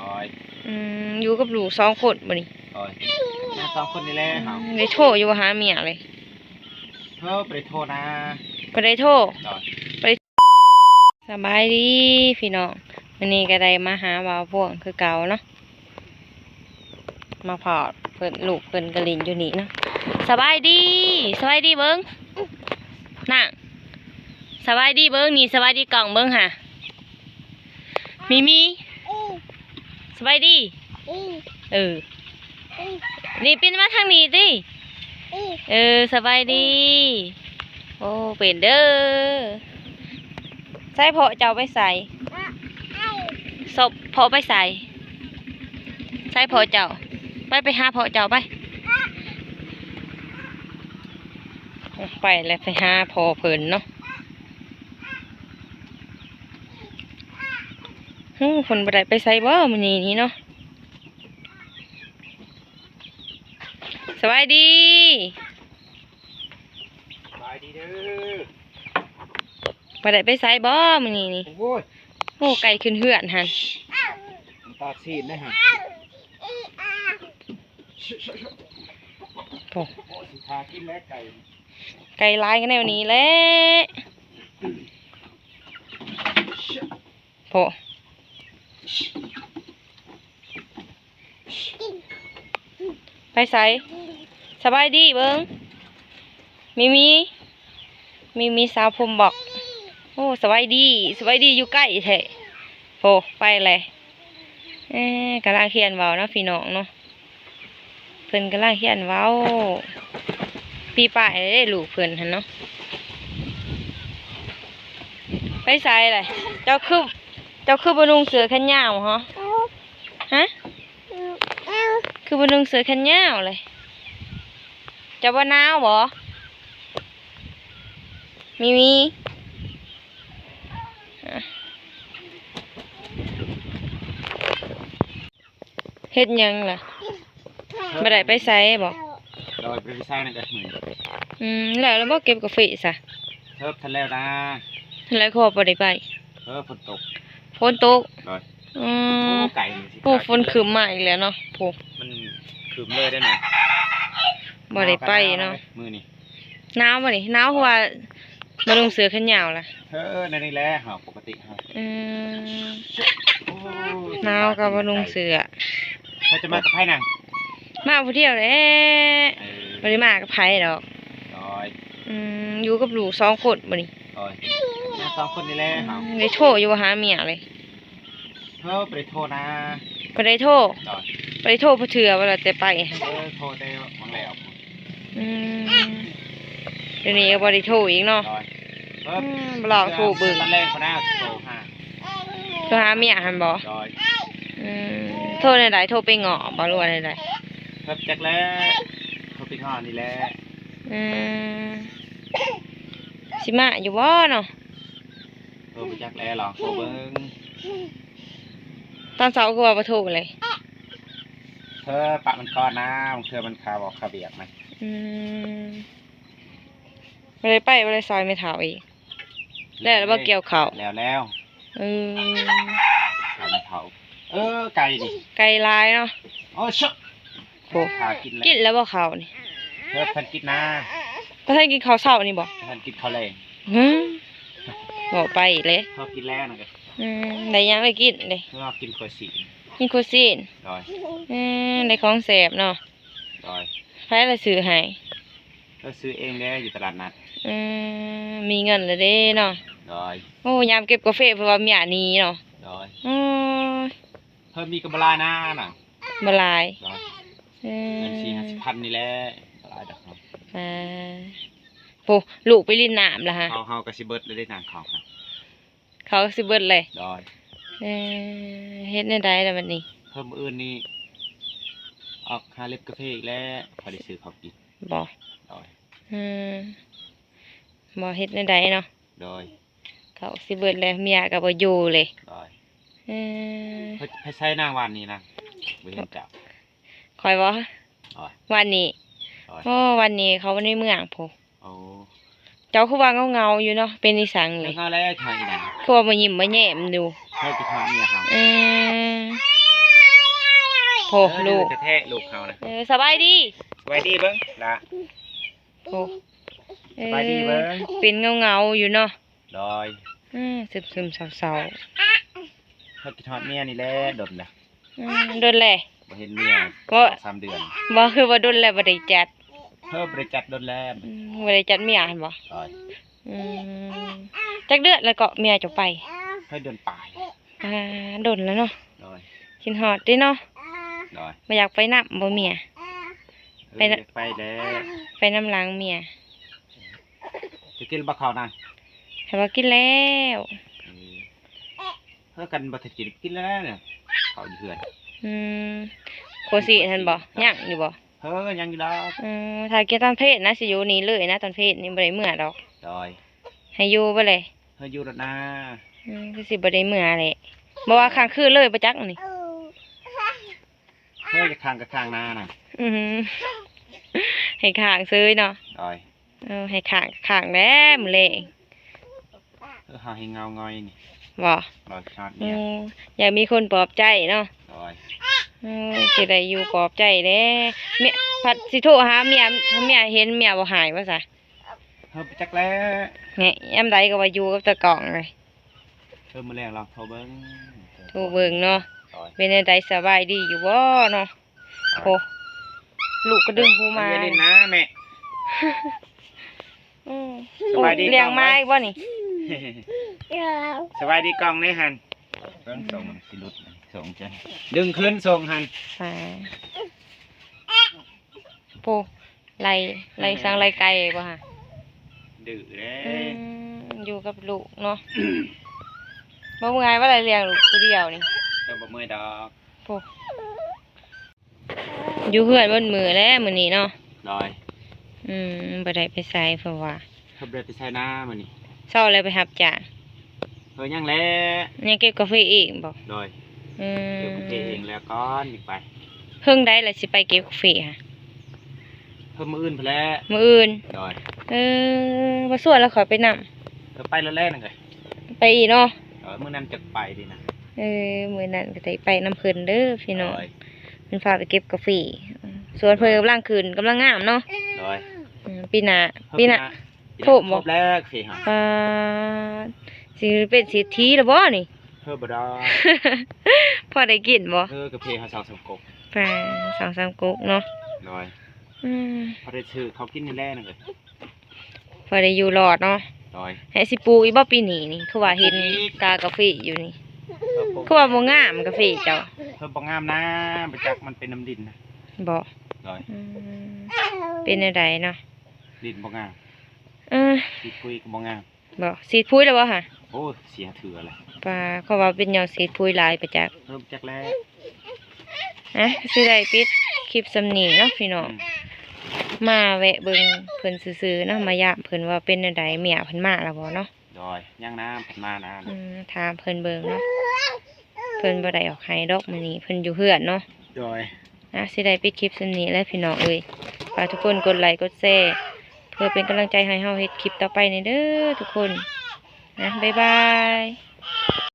ໂດຍ ອືມ ຢູ່ກັບລູກສອງຄົນບໍ່ນີ້? ໂດຍ ມາສອງຄົນນີ້ແຫຼະເຮົາ ອືມ ໄດ້ໂທຢູ່ບໍ່ຫາເມຍເລີຍ? ໂທ ບໍ່ໄດ້ໂທນະ ບໍ່ໄດ້ໂທ ໂດຍ ບໍ່ໄດ້ ສະບາຍດີພີ່ນ້ອງ ມື້ນີ້ກໍໄດ້ມາຫາບ່າວພວງຄືເກົ່າເນາະ ມາພໍ້ເພິ່ນ ລູກເພິ່ນກໍຫຼິ້ນຢູ່ນີ້ເນາະ ສະບາຍດີ ສະບາຍດີເບິ່ງ ນາງ ສະບາຍດີເບິ່ງນີ້ ສະບາຍດີກ້ອງເບິ່ງຫາ ມີມີ ສະບາຍດີ ເອີ ນີ້ປິ່ນມາທາງນີ້ຕິ ເອີ ສະບາຍດີ ໂອ້ ເປັນເດີ ໃສພໍ່ເຈົ້າໄປໃສ ສອບພໍ່ໄປໃສ ໃສພໍ່ເຈົ້າ ໄປ ໄປຫາພໍ່ເຈົ້າໄປ ໄປແລ້ວ ໄປຫາພໍ່ເພິ່ນເນາະ. ໂອ້ ເພິ່ນບໍ່ໄດ້ໄປໃສບໍ່ມື້ນີ້ນີ້ເນາະ ສະບາຍດີ ສະບາຍດີເດີ ບໍ່ໄດ້ໄປໃສບໍ່ມື້ນີ້ນີ້ ໂອ້ຍ ໂອ້ ໄກ່ຂຶ້ນເຮືອນຫັ້ນ ຕາຊີນໄດ້ຫັ້ນ ໂອ້ ໂອ້ ຊິພາກິນແລ້ວໄກ່ ໄກ່ຫຼາຍກໍແນວນີ້ແຫຼະ ໂພ ໄປໃສ ສະບາຍດີເບິ່ງ ມີມີ ມີມີ ສາວຜົມບອກ ໂອ້ ສະບາຍດີ ສະບາຍດີ ຢູ່ໃກ້ແທ້ ໂພ ໄປແລ້ວ ເອີ ກຳລັງຮຽນເວົ້າເນາະ ພີ່ນ້ອງເນາະ. ເພິ່ນກຳລັງຮຽນເວົ້າ ປີປາຍແລ້ວເດ້ລູກເພິ່ນຫັ້ນເນາະ ໄປໃສລະ ເຈົ້າຄື ເຈົ້າຄືບໍ່ນຸ່ງເສື້ອແຂນຍາວຫະ ຮະ ຄືບໍ່ນຸ່ງເສື້ອແຂນຍາວລະ ເຈົ້າບໍ່ໜາວບໍ່ ມີມີ ເຮັດຫຍັງລະ ບໍ່ໄດ້ໄປໃສບໍ ໂດຍ ບໍ່ໄດ້ໄປໃສນະ ອືມ ແລ້ວ ແລ້ວບໍ່ເກັບກາເຟຊະ ເອີ ທັນແລ້ວນະ ແລ້ວຄືວ່າບໍ່ໄດ້ໄປ ເອີ ຝົນຕົກ ຝົນຕົກ ໂດຍ ອືມ ໂອ້ ໄກນີ້ ໂອ້ ຝົນຄຶ້ມມາອີກແລ້ວເນາະ ໂອ້ ມັນຄຶ້ມເລີຍເດ້ນະ ບໍ່ໄດ້ໄປເນາະ ມື້ນີ້ ໜາວບໍ່ນີ້ ໜາວຄືວ່າບໍ່ນຸ່ງເສື້ອແຂນຍາວລະ ເອີ ແນວນີ້ແຫຼະ ເຮົາປົກກະຕິເຮົາ ອືມ ໂອ້ຍ ໜາວກໍບໍ່ນຸ່ງເສື້ອ ເຈົ້າຈະມາກັບໃຜນະ ມາຜູ້ດຽວແຫຼະ ເອີ ບໍ່ໄດ້ມາກັບໃຜດອກ ໂດຍ ອືມ ຢູ່ກັບລູກສອງຄົນບໍ່ນີ້ ໂດຍ ມາສອງຄົນນີ້ແຫຼະ ອືມ ເຮົາ ໄດ້ໂທຢູ່ບໍ່ຫາເມຍເລີຍ? ເອີ ບໍ່ໄດ້ໂທນະ ບໍ່ໄດ້ໂທ ໂດຍ ບໍ່ໄດ້ໂທຈັກເທື່ອ ວ່າແຕ່ໄປ ເອີ ໂທແຕ່ຫວ່າງແລ້ວ ອືມ ດຽວນີ້ກໍບໍ່ໄດ້ໂທອີກເນາະ ໂດຍ ອືມ ລອງໂທເບິ່ງ ຕອນແລງພຸ້ນນະ ໂທຫາ ໂທຫາເມຍຫັ້ນບໍ ໂດຍ ອືມ ໂທແນວໃດ ໂທໄປເງາະບໍ ຫຼືວ່າແນວໃດ ເອີ ຈັກແລ້ວ ໂທໄປເງາະນີ້ແຫຼະ ອືມ ຊິມາຢູ່ບໍເນາະ ເອີ ບໍ່ຈັກແລ້ວ ລອງໂທເບິ່ງ ຕອນເຊົ້າຄືວ່າບໍ່ໂທເລີຍ ເອີ ປະມັນກ່ອນນະ ບາງເທື່ອມັນຄາວອອກຄາວວຽກນະ ອືມ ບໍ່ໄດ້ໄປ ບໍ່ໄດ້ຊ່ອຍແມ່ເຖົ້າອີກ ແລ້ວ ແລ້ວບໍ່ກ່ຽວເຂົ້າ ແລ້ວ ແລ້ວ ເອີ ຊ່ອຍແມ່ເຖົ້າ ເອີ ໄກ່ນີ້ ໄກ່ຫຼາຍເນາະ ໂອ້ ຊະ ໂອ້ ຫາກິນແລ້ວ ກິນແລ້ວບໍ່ເຂົ້ານີ້ ເພິ່ນ ເພິ່ນກິນນະ ບໍ່ທັນກິນເຂົ້າເຊົ້ານີ້ບໍ ບໍ່ທັນກິນເຂົ້າແລງ ຫື ເວົ້າໄປເລີຍ ເຂົາກິນແລ້ວນະ ອືມ ໄດ້ຫຍັງໄດ້ກິນເດ້ ເພິ່ນກິນຂົ້ວຊີ້ນ ກິນຂົ້ວຊີ້ນ ໂດຍ ອືມ ໄດ້ຂອງແຊບເນາະ ໂດຍ ໃຜລະຊື້ໃຫ້ ເອີ ຊື້ເອງເດ້ ຢູ່ຕະຫຼາດນັດ ອືມ ມີເງິນແລ້ວເດ້ເນາະ ໂດຍ ໂອ້ ຍາມເກັບກາເຟເພິ່ນວ່າເມຍໜີເນາະ ໂດຍ ໂອ້ຍ ເພິ່ນມີກໍບໍ່ຫຼາຍນະ ບໍ່ຫຼາຍ ໂດຍ ເອີ ເງິນສີ່ຫ້າສິບພັນນີ້ແຫຼະ ບໍ່ຫຼາຍດອກ ເອີ ໂອ້ ລູກໄປຫຼິ້ນນ້ຳລະຫະ ເຂົາ ເຮົາກໍຊິເບິດແລ້ວເດ້ ນ້ຳເຂົາຫະ ເຂົາຊິເບິດເລີຍ ໂດຍ ເອີ ເຮັດແນວໃດລະບັດນີ້ ເພິ່ນມື້ອື່ນນີ້ອອກຫາເລັບກາເຟອີກແລ້ວ ພໍໄດ້ຊື້ເຂົ້າກິນ ບໍ່ ໂດຍ ອືມ ບໍ່ເຮັດແນວໃດເນາະ ໂດຍ ເຂົ້າຊິເບິດແລ້ວ ເມຍກໍບໍ່ຢູ່ເລີຍ ໂດຍ ເອີ ໄປ ໄປໃສນາງວານນີ້ນະ ບໍ່ເຫັນເຈົ້າ ຂ້ອຍບໍ່ ໂດຍ ວານນີ້ ໂດຍ ໂອ້ ວານນີ້ເຂົາໃນເມືອງພຸ້ນ ໂອ້ ເຈົ້າຄືວ່າເຫງົາໆຢູ່ເນາະ ເປັນອີ່ສັງນີ້ ເຫງົາແລ້ວທາງອີ່ຫຍັງ ຄືວ່າບໍ່ຍິ້ມບໍ່ແຍ້ມຢູ່ ເຮົາຊິຖາມເມຍເຮົາ ເອີ ເອີ ໂອ້ ລູກແທ້ໆ ລູກເຮົານະ. ເອີ ສະບາຍດີ ສະບາຍດີເບິ່ງລະ. ໂອ້ ສະບາຍດີເບິ່ງ ເອີ ເປັນເຫງົາໆຢູ່ເນາະ. ໂດຍ ອືມ ຊຶມໆເສົ້າໆ. ເຮົາຄິດຮອດເມຍນີ້ແຫຼະ ດົນແລ້ວ. ອືມ ດົນແລ້ວ ບໍ່ເຫັນເມຍສອງສາມເດືອນ. ບໍ່ ຄືວ່າດົນແລ້ວບໍ່ໄດ້ຈັດ. ເອີ ບໍ່ໄດ້ຈັດດົນແລ້ວ. ອືມ ບໍ່ໄດ້ຈັດເມຍຫັ້ນບໍ່? ໂດຍ. ອືມ ຈັກເດືອນແລ້ວເກາະເມຍເຈົ້າໄປ? ເອີ ເດືອນປາຍ. ອ່າ ດົນແລ້ວເນາະ. ໂດຍ. ຄິດຮອດເດ້ເນາະ. ໂດຍ. ບໍ່ຢາກໄປນຳບໍ່ເມຍ? ເອີ ໄປນະ ຢາກໄປແລ້ວ ໄປນຳຫຼັງເມຍ. ຈະກິນບໍ່ເຂົ້ານະ? ໃຫ້ວ່າກິນແລ້ວ. ເອີ ເອີ ກັນບໍ່ທັນກິນ ກິນແລ້ວເນຍ ເຂົ້າຢູ່ເຮືອນ. ອືມ ຄົວສີຫັ້ນບໍ່? ຍັງຢູ່ບໍ່? ເອີ ຍັງຢູ່ດອກ. ອືມ ຖ້າກິນຕອນເພນນະ ຊິຢູ່ນີ້ເລີຍນະ ຕອນເພນນີ້ບໍ່ໄດ້ເມືອດອກ. ໂດຍ. ໃຫ້ຢູ່ບໍ່ເລີຍ? ໃຫ້ຢູ່ໂລດນາ. ອືມ ຄືຊິບໍ່ໄດ້ເມືອແຫຼະ ບໍ່ວ່າຄ້າງຄືນເລີຍບໍ່ຈັກນີ້. ເອີ ຢາກຄ້າງກໍຄ້າງນານະ. ອືມ ໃຫ້ຄ້າງເຊີຍເນາະ. ໂດຍ. ເອີ ໃຫ້ຄ້າງກໍຄ້າງແຫຼະມື້ແລງ. ເອີ ເຮົາໃຫ້ເຫງົາຫງອຍນີ້. ບໍ່? ບໍ່ ຊອດເມຍ. ໂອ້ ຢາກມີຄົນປອບໃຈເນາະ. ໂດຍ. ເອີ ຊິໄດ້ຢູ່ປອບໃຈແດ່. ເມຍ ພັດຊິໂທຫາເມຍ ຖ້າເມຍເຫັນເມຍບໍ່ຮ້າຍວ່າຊະ. ເອີ ບໍ່ຈັກແລ້ວ ແນ່ ຍາມໃດກໍວ່າຢູ່ກັບຕາກ້ອງເລີຍ. ເອີ ມື້ແລງລອງໂທເບິ່ງ. ໂທເບິ່ງເນາະ. ໂດຍ. ເປັນແນວໃດ ສະບາຍດີຢູ່ບໍ່ເນາະ? ໂອ້ ລູກກໍດຶງຫູມາ. ເອີ ຢ່າຫຼິ້ນນະແມ່. ອືມ ສະບາຍດີ ໂອ້ ລ້ຽງໝາອີກບໍ່ນີ້? ສະບາຍດີກ້ອງແດ່ຫັ້ນ. ເບິ່ງ ອືມ ສົ່ງຊິຫຼຸດ ສົ່ງຈັ່ງ ດຶງຂຶ້ນ ສົ່ງຫັ້ນ. ໄປ ໂອ້ ໄລ່ ໄລ່ສັງໄລ່ໄກ່ບໍ່ຫະ? ດື້ເດ້. ອືມ ຢູ່ກັບລູກເນາະ. ບໍ່ເມື່ອຍບໍ່ ໄດ້ລ້ຽງລູກຜູ້ດຽວນີ້? ກໍບໍ່ເມື່ອຍດອກ. ໂອ້ ຢູ່ເຮືອນເບິດມື້ແລ້ວມື້ນີ້ເນາະ. ໂດຍ. ອືມ ບໍ່ໄດ້ໄປໃສ ເພາະວ່າ ເພິ່ນບໍ່ໄດ້ໄປໃສນາມື້ນີ້. ເຊົ້າແລ້ວໄປຮັບຈ້າງ? ເອີ ຍັງແຫຼະ. ຍັງເກັບກາເຟເອງບໍ່? ໂດຍ. ອືມ ເກັບກາເຟເອງແລ້ວກ່ອນ ຈັ່ງໄປ. ເຫິງໃດລະຊິໄປເກັບກາເຟຫະ? ເພິ່ນມື້ອື່ນພຸ້ນແຫຼະ. ມື້ອື່ນ? ໂດຍ. ເອີ ບໍ່ຊວນລະຂ້ອຍໄປນຳ. ເອີ ໄປແລ້ວແຫຼະນັ້ນເອີຍ. ໄປອີກເນາະ. ເອີ ມື້ນັ້ນຈັກໄປດີນະ. ເອີ ມື້ນັ້ນກໍໄດ້ໄປນຳເພິ່ນເດີພີ່ນ້ອງ. ໂດຍ. ເພິ່ນພາໄປເກັບກາເຟ. ສວນເພິ່ນກຳລັງຂຶ້ນ ກຳລັງງາມເນາະ. ໂດຍ. ອືມ ປີໜ້າ ເອີ ປີໜ້າ ປີໜ້າ ໂພບບໍ່? ໂພບແລ້ວເຄຫາ. ປາດ ຊິເປັນເສດຖີແລ້ວບໍ່ນີ້? ເອີ ບໍ່ດອກ. ພໍໄດ້ກິນບໍ່? ເອີ ກາເຟເຮົາສອງສາມກົກ. ປາດ ສອງສາມກົກເນາະ. ໂດຍ. ອືມ ພໍໄດ້ຊື້ເຂົ້າກິນນີ້ແຫຼະນະເອີຍ. ພໍໄດ້ຢູ່ລອດເນາະ. ໂດຍ. ແຮະ ຊິປູກອີກບໍ່ປີນີ້ນີ້? ຄືວ່າເຫັນ ປູກອີກ ກາກາເຟຢູ່ນີ້. ເອີ ປູກ ຄືວ່າບໍ່ງາມກາເຟເຈົ້າ. ເອີ ບໍ່ງາມນະ ບໍ່ຈັກມັນເປັນນຳດິນນະ. ບໍ່? ໂດຍ. ອືມ ເປັນແນວໃດເນາະ? ດິນບໍ່ງາມ. ເອີ ສີດປຸ໋ຍກໍບໍ່ງາມ. ບໍ່? ສີດປຸ໋ຍແລ້ວບໍ່ຫະ? ໂອ້ ເສຍເທື່ອແລ້ວ. ປາ ເຂົາວ່າເປັນຫຍັງສີດປຸ໋ຍຫຼາຍປະຈັກ. ເອີ ຈັກແລ້ວ. ອ່ະ ຊິໄດ້ປິດຄລິບສ່ຳນີ້ເນາະພີ່ນ້ອງ. ອືມ ມາແວະເບິ່ງເພິ່ນຊື່ໆເນາະ ມາຢາມເພິ່ນວ່າເປັນແນວໃດ ເມຍເພິ່ນມາແລ້ວບໍ່ເນາະ. ໂດຍ. ຍັງນະ ເພິ່ນມານະ. ອືມ ຖາມເພິ່ນເບິ່ງເນາະ. ເພິ່ນບໍ່ໄດ້ອອກໄຮ່ດອກມື້ນີ້ ເພິ່ນຢູ່ເຮືອນເນາະ. ໂດຍ. ອ່ະ ຊິໄດ້ປິດຄລິບສ່ຳນີ້ແຫຼະພີ່ນ້ອງເອີຍ. ຝາກທຸກຄົນກົດໄລກົດແຊ ເພື່ອເປັນກຳລັງໃຈໃຫ້ເຮົາເຮັດຄລິບຕໍ່ໄປແດ່ເດີທຸກຄົນ. ອ່ະ ບາຍບາຍ.